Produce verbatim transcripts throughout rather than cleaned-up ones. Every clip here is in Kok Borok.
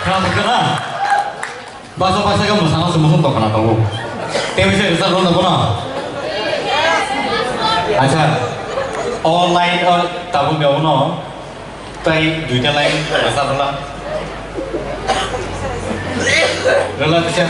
Khna tongkha na? Baksa baksa khe mwsang se mwsang tongkha na tongo. Tei bai se rwchap rwna bono. Acha. O line o tabuk de bono. Tai duita line rwchap rwla. Rwla kisa.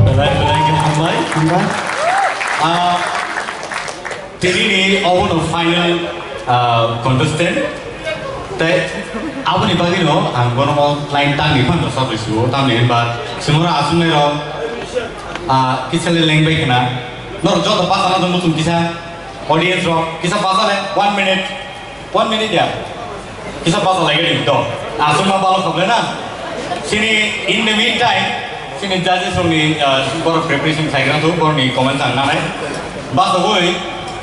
Belai belai khe hambai. Hambai. Ah, tini ni obono final Ah, contestant. Tei aboni bagwino ang bono o line tangni phano rwchap rw sio, tamni hwnba chwngno aswknairok, ah, kisa le lengbai khna. Norok joto bachana tong muchung kisa, audience rok kisa bacha le, one minute, one minute ya. Kisa bacha lai gadi to. Aswkma balo khablai na. Chini in the meantime, chini judges rokni, ah, borok preparation khaigra tu, borokni comments ang nanai. Basagwi,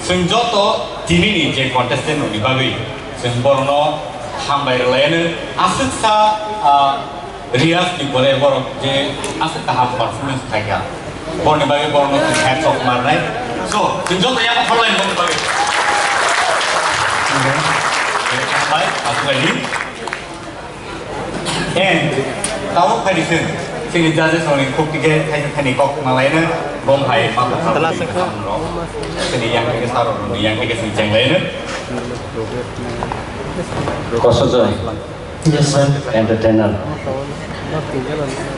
chwng joto tinini je contestant rokni bagwi, chwng borokno hambai rwlaiano. Aswksa, ah, Riyaz ni pore borok je aswk kaham performance khaikha. Borokni bagwi borokno chwng hats off marnai. So, chwng joto yama kholai borokni bagwi. Hambai, aswk khaidi. And tabuk phaidi chwng, chini judges rokni khuk tike thaisa thani kok malaino, bom hai ma kok sa tala tini sakha. Kahamrok. Chini yang tike sarok rokni yang tike chwng chenglaino. Kosojoy. Yes, sir. Entertainer.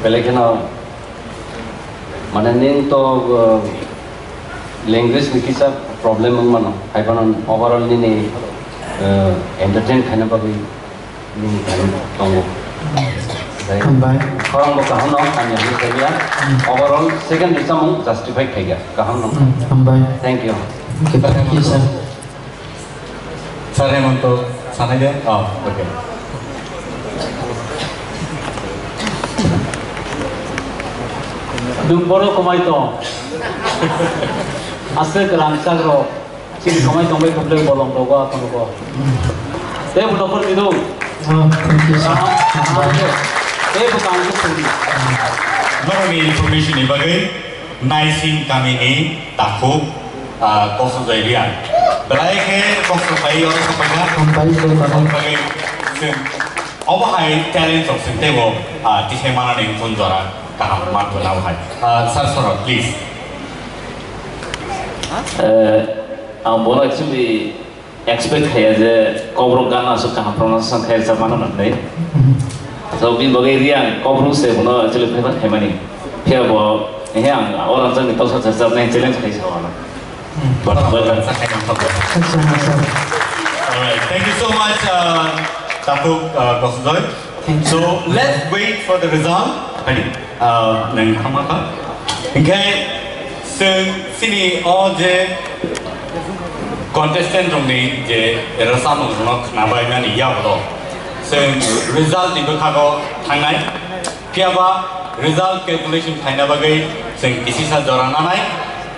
Belai kheno, mane, nini to, uh, language ni kisa problem wng mano. Hai phano overall nini, uh, entertain khaina bagwi nini thani tongo. Hambai. Khorang bo kaham no, hamya hwnwi khailiya. Hmm. Overall second ni samung justify khaikha. Kaham no. Hmm, hambai. Thank you. Okay, thank you, sir. Sir, Hemant, sanai de? Oh, okay. Nwng boro kwmai tong. Aswk rangchak rok. Chini kwmai tong bai kwplek bolong rogo akhon rogo. Tei bo nokol ni dong. Oh, thank you, sir. Kaham, kaham. Tei bo kaham khe songdi. Norokni information ni bagwi. Naising kamini takhuk, ah, Kosojoy Reang. Belai khe kosto pai oro sapaikha. Hambai, hambai. Bagwi chwng obo hai talent rok chwng teibo, ah, tisai manani wngkha jora kaham manthona obo hai. Ah, Sir Sorot, please. Eh, ang bono actually expect khaiya je Kokborok gana aswk kaham pronunciation khai rwchapmano hwnwi. So, bini bagwi Reang Kokborok se bono actually favor khaimani. Phiya bo, he ang o rangchakni toksa chajak nai challenge khai sa wano. But, but, Thanks so much, sir. Alright, thank you so much, uh, Takhuk, uh, Kosojoy. Thank you. So, let's wait for the result. Ready? Ah, nang thangma kha. Hinkhe chwng chini o je contestant rokni je rwchapmung rokno khnabaimani yagulo chwng result ni bwkhago thangnai. Phiyaba result calculation khaina bagwi chwng kisisa jora nanai.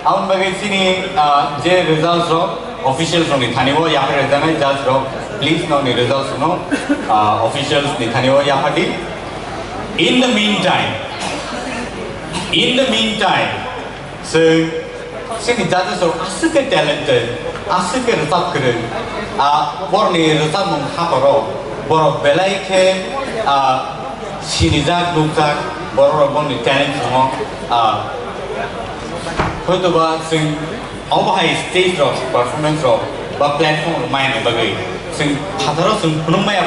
Aboni bagwi chini, ah, je results rok officials rokni thani o yaphar rwjaknai, judge rok, please nokni results no, ah, officials ni thani o yaphardi. In the meantime, in the meantime, chwng, chini judges rok aswk khe talented, aswk khe rwchap kwrwng, ah, borokni rwchapmung haparo borok belai khe, ah, sinijak, nukjak, borok rok bongni talent tongo, ah, hoitoba chwng obo hai stage rok, performance rok ba platform rok maina bagwi chwng phataro chwng phunuk maya.